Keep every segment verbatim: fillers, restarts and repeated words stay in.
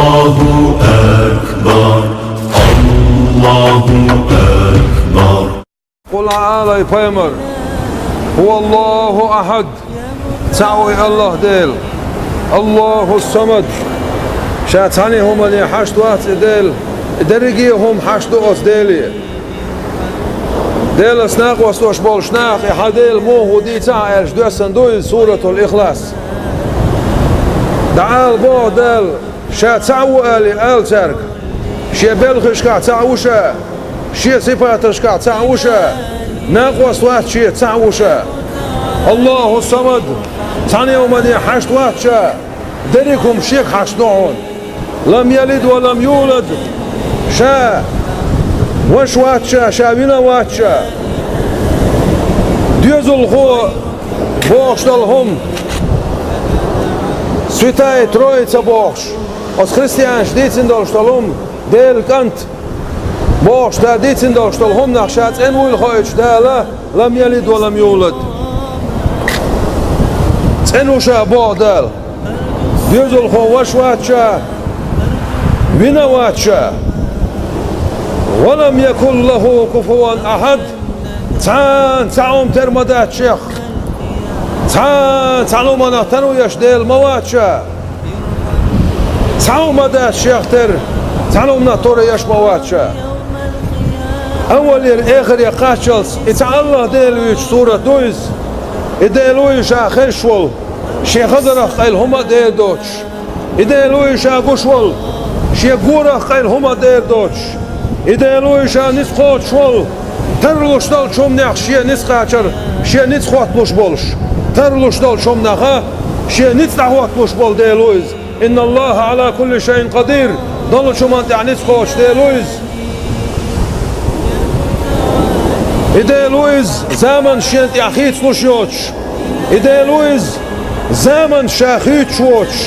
الله أكبر، الله أكبر. Къул, Ӏа алай, пайхамар: هو الله أحد, цхьаъ ву и АллахӀ Дела. الله الصمد, ша цхьанне хӀумане хьашт вац и Дела, и дерриге хӀума хьашт ду оцу Деле. Делаца накъост луш болчу наха и хьан Дела муха ву дийцахьа аьлча, доьссина ду иза Суратул Ихлас. ДӀаала боху Дала, ша цхьаъ ву алий, ала цаьрга. Шен белхашкахь цхьаъ ву ша, шен сипаташкахь цхьаъ ву ша, накъост вац шен, цхьаъ ву ша. الله الصمد, цхьанне хӀумане хьашт вац ша, дерриг хӀума шега хьашт ду хьуна. لم يلد ولم يولد, ша ваша вац ша, ша вина вац ша. Доьзалхо бохуш долу хӀума, Святая Троица бохуш, оцу христианаш дийцина долуш долу хӀума, Делан КӀант бохуш да дийцина долуш долу хӀуманах ша цӀена вуйла хоуьйтуш Дала, لم يلد ولم يولد. ЦӀена ву ша боху Дала. Доьзалхо ваша вац ша, вина вац ша. ولم يكن له كفوا أحد. Цхьана цхьа хӀума тера ма дац шех. Цхьана цхьана хӀуманах тар ву еш Дела ма вац ша. Цхьа хӀума дац шех тера, цхьана хӀуманах тар еш ма вац ша. Аввалера эхаре кхаччалц и цхьа АллахӀ Дела вуьйцу сурат ду иза. И Дела вуй ша хезаш волу, шен хазарах къайла хӀума а дер доцуш. И Дела вуй ша гуш волу, шен горах къайла хӀума а дер доцуш. И Дела вуй ша ницкъ кхочуш волу, тарлуш долчу хӀуманех шен ницкъ кхачар, шен ницкъ хӀотталуш болуш. Тарлуш долчу хӀуманеха шен ницкъ дӀахӀотталуш болу Дела ву иза. إن الله على كل شيء قدير. Доллучу хӀуманна тӀехь ницкъ кхочуш Дела ву иза. И Дела ву иза, заманаш шена тӀехь хийцалуш йоцуш. И Дела ву иза, заманаш ша хуьйцуш воцуш.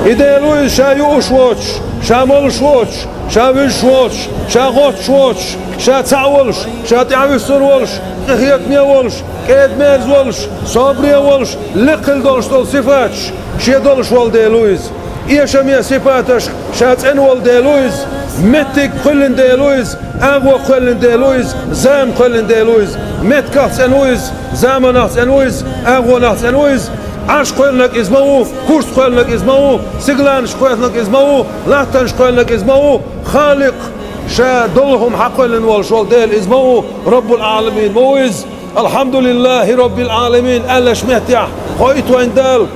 И Дела ву иза, ша юуш воцуш, ша молуш воцуш, ша вуьжуш воцуш, ша гӀоттуш воцуш, ша цхьаъ волуш, ша тӀаьхьавуьссур волуш, къинхетаме волуш, кӀеда-мерза волуш, собаре волуш, лекха хила долуш долу сифаташ шен долуш волу Дела ву иза. Эшаме сипаташка ша цӀена волу Дела ву иза, меттиг кхоьллина Дела ву иза, агӀо кхоьллина Дела ву иза, зама кхоьллина Дела ву иза. Меттигах цӀена ву иза, заманах цӀена ву иза, агӀонах цӀена ву иза. Ӏарш кхоьллинарг иза ма ву, курс кхоьллинарг иза ма ву, сигаланаш кхоьллинарг иза ма ву, латтанаш кхоьллинарг иза ма ву, Халикъ, ша долу хӀума хьакхоьллина волуш волу Дела иза ма ву, Раббул Ӏаламин ма ву иза. الحمد لله رب العالمين аьллачу меттехь хоуьйту вайн Дала,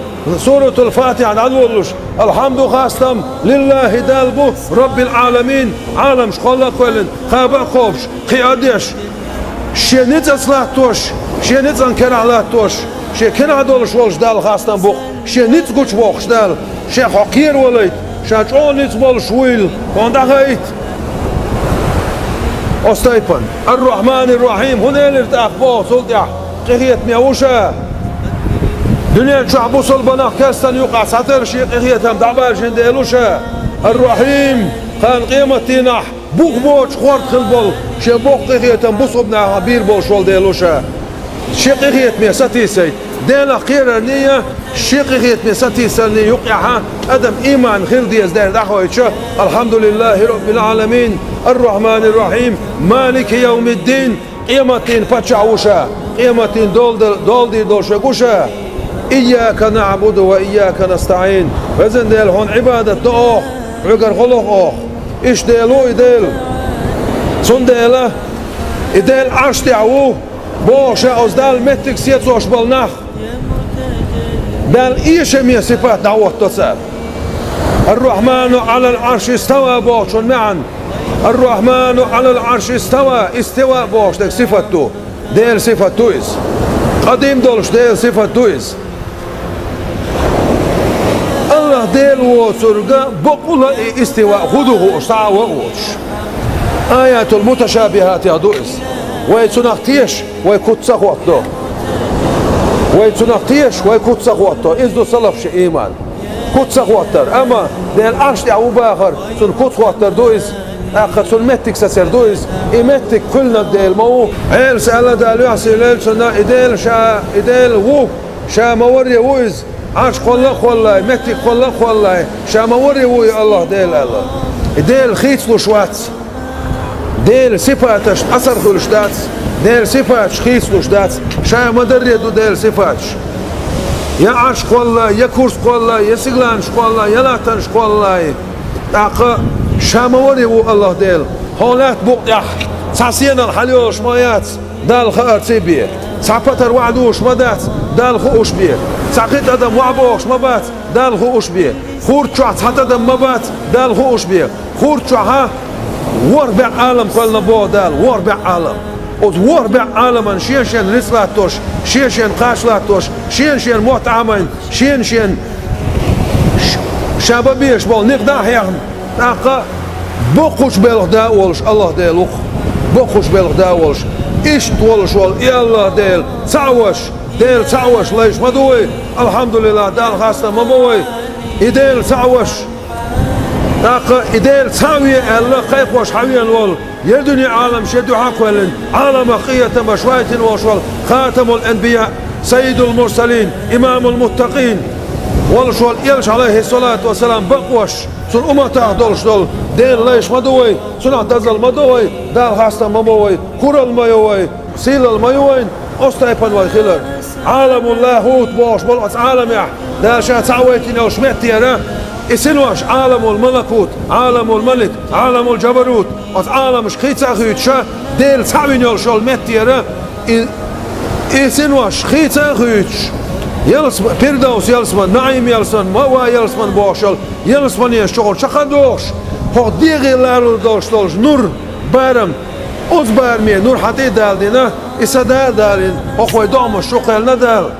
Суратул Фатихьа дӀадолалуш, алхьамду, хастам, лиллахӀи, Дала бу, Раббил Ӏаламин, Ӏаламаш кхолла а кхоьллина, кхаба а кхобуш, кхиа а деш, шен ницкъаца латтош, шен ницкъан керахь латтош, шен керахь долуш волуш Дала хастам бу-кх, шен ницкъ гучубоккхуш Дала, шех хьо кхеравалайта, ша чӀогӀа ницкъ болуш вуйла, хьуна дӀахаийта. Оцу тайпана. Ар-Рахьманир-Рахьим, хӀунда элира тӀаккха боху цул тӀаьхьа? Къинхетаме ву ша. Дуьнен чохь бусалбанах керстанна юкъахь схьатарра шен къинхетам дӀабаьржина Дела ву ша. Ар-Рахьим, кхана къематдийнахь бух боцуш хорта хила болу, шен боккха къинхетам бусалбанехь бийр болуш волу Дела ву ша. Шен къинхетаме сатийсайта. Делах кхерарний, шен къинхетаме сатийсарний юкъехь адам ийман хила деза дера дӀахойтуш, алхьамдулиллахӀи Раббил Ӏаламин, ар-Рахьманир-Рахьим, малики явмиддин, къематдийнан паччахь ву ша, къематдийнан дола-, дола дийр долуш верг ву ша. Ийяка наӀбуду ва ийяка настаӀин. Везан Дела, хьуна Ӏибадат до оха, хьоьгара гӀо лоху оха. Иштта Дела ву и Дела. Цундела и Дела Ӏарш тӀехь ву, боху ша оцу Далла меттиг сецош болу нах. Далла эшаме сипат дӀахӀотто цара. Ар-Рахьману Ӏалал Ӏарши става бохучун маьӀна. Ар-Рахьману Ӏалал Ӏарши става, истива бохуш дерг сифат ду. Делан сифат ду иза. Къадим долуш Делан сифат ду иза. АллахӀ Дела воцург бакъволу а и истива хӀун ду хууш, цхьа а ван а воцуш. Аятул муташабихатех ду иза. Вай цунах теша, вай куц ца хӀоттадо. Вай цунах теша, вай куц ца хӀоттадо. Иза ду салаф ши ийман. Куц ца хӀоттар. Амма Дела Ӏарш тӀехь ву бахар, цунна куц хӀоттар ду иза. ТӀаккха цунна меттиг сацар ду иза. И меттиг кхоьллинарг Дела ма ву. Ӏелас аьлла Дала юьхь сийлахь цунна, и Дела ша, и Дела ву, ша ма варре ву иза. Ӏарш кхолла а кхоллай, меттиг кхолла а кхоллай, ша ма варе ву и АллахӀ Дела аьлла. И Дела хийцалуш вац. Делан сипаташ Ӏасар хуьлуш дац, Делан сипаташ хийцалуш дац, ша ма дарре ду Делан сипаташ. Я Ӏарш кхолла, я курс кхолла, я сигаланаш кхолла, я латтанаш кхоллай. ТӀаккха ша ма варе ву АллахӀ Дела. Хьо лаьтта букъа тӀехь цхьа сенал хьалайолуш ма яц, Далла хаарций бен. Цхьа патар ваӀ дугӀуш ма дац, Далла хууш бен. Цхьа кхин тӀадам ваӀ бохуш ма бац, Далла хууш бен. Хурд чохь цхьа тӀадам ма бац, Далла хууш бен. Хурд чохь ворхӀ бӀе Ӏалам кхоьллина боху Дала, ворхӀ бӀе Ӏалам. Оцу ворхӀ бӀе Ӏаламан шен-шен рицкъ латтош, шен-шен кхача латтош, шен-шен мотт Ӏамийна, шен-шен ш-, ша бан безаш болу некъ дӀа а хьехна, тӀаккха боккхачу белхан да а волуш АллахӀ Дела ву-кх, боккхачу белхан да а волуш. Иштта волуш волу и АллахӀ Дела цхьаъ ваш, Дела цхьаъ ваш лайш ма ду вай, алхьамдулиллахӀ, Далла хастам ма бо вай, и Дела цхьаъ ваш. ТӀаккха и Дела цхьаъ ве аьлла кхайкхош хьан веана волу, я дуьне Ӏалам шен дуьхьа а кхоьллина, Ӏаламах къинхетамаш вайтина волуш волу Хатамул-Анбияъ, Саййидул-Мурсалин, Имамул-Муттакъин волуш волу Элча, Ӏалайхиссалату вассалам, бакъвеш, цуьнан умматах долуш долу Дела лайш ма ду вай, цунах дозалла ма до вай, Далла хастам ма бо вай, куралла ма йо вай, сийлалла ма ю вайна оцу тайпана вай хилар. Ӏаламул-лахӀут бохуш болу оцу Ӏаламехь Дала ша цхьаъ вайтина йолуш меттера, и синош Ӏаламул-малакут, Ӏаламул-малик, Ӏаламул-джабарут, оцу Ӏаламаш хийца а хуьйцуша, Дела цхьаъ вина йолуш йолу меттера, и, и синош хийца а хуьйцуш, ялсма-, Пирдавс ялсман, Наим ялсман, Маъва ялсман бохуш йолу ялсманеш чохура чекхдохуш, хӀокху дегӀе ларалур долуш долчу нур, барам, оцу бараме нур хьан тӀе а даладина, и са да а далийна, хӀокху вай догӀмаш чу кхоьллина Дала.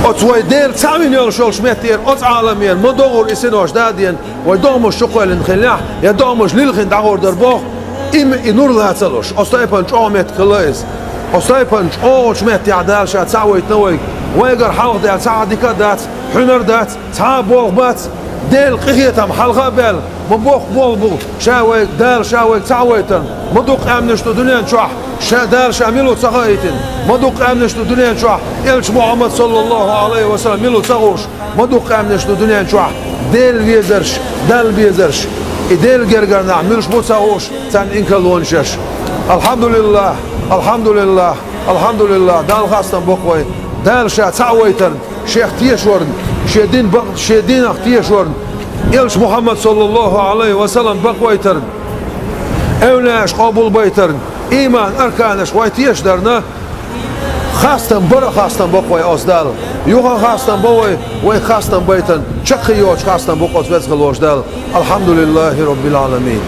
Оцу вай Дела цхьаъ вина йолуш йолчу меттера, оцу Ӏаламера ма догӀура и синош да а дина, вай догӀмаш чу кхоьллина хиллехь, я догӀмаш лилхина дӀагӀур дара боху, и, и нур лацалуш. Оцу тайпана чӀогӀа меттиг хилла иза. Оцу тайпана чӀогӀачу меттехь Дала ша цхьаъ вайтина вайга. Вайгара хьалха даьлла цхьа а дика а дац, хьуьнар а дац, цхьа а болх бац, Делан къинхетам хьалха а баьлла, ма боккха болх бу, ша вайга, Дала ша вайга цхьаъ вайтарна, ма дукха къаьмнаш ду дуьнен чохь, ша, Дала ша мила ву ца хаийтина, ма дукха къаьмнаш ду дуьнен чохь, Элча Мухьаммад, саллаллаху Ӏалайхи ва саллам, мила ву ца хууш, ма дукха къаьмнаш ду дуьнен чохь, Дела везарш, Далла безарш, и Делан гергара нах муьлш бу ца хууш, царна инкарлонаш еш. Алхьамдулиллах, алхьамдулиллах, алхьамдулиллах, Далла хастам бо-кх вай, Дала ша цхьаъ вайтарна, Шех тешорна, шен дин бакъ-, шен динах тешорна, Элча Мухьаммад, саллаллаху Ӏалайхи ва саллам, бакъвайтарна, эвлаяш къобалбайтарна, ийман арканаш вай тешадарна, хастам бара а хастам бо-кх вай оцу Далла. Юха а хастам бо вай, вай хастам байтарна, чаккхе йоцуш хастам бу-кх оцу веза хилла волчу Далла. Алхьамдулиллахи Роббил Ӏаламин.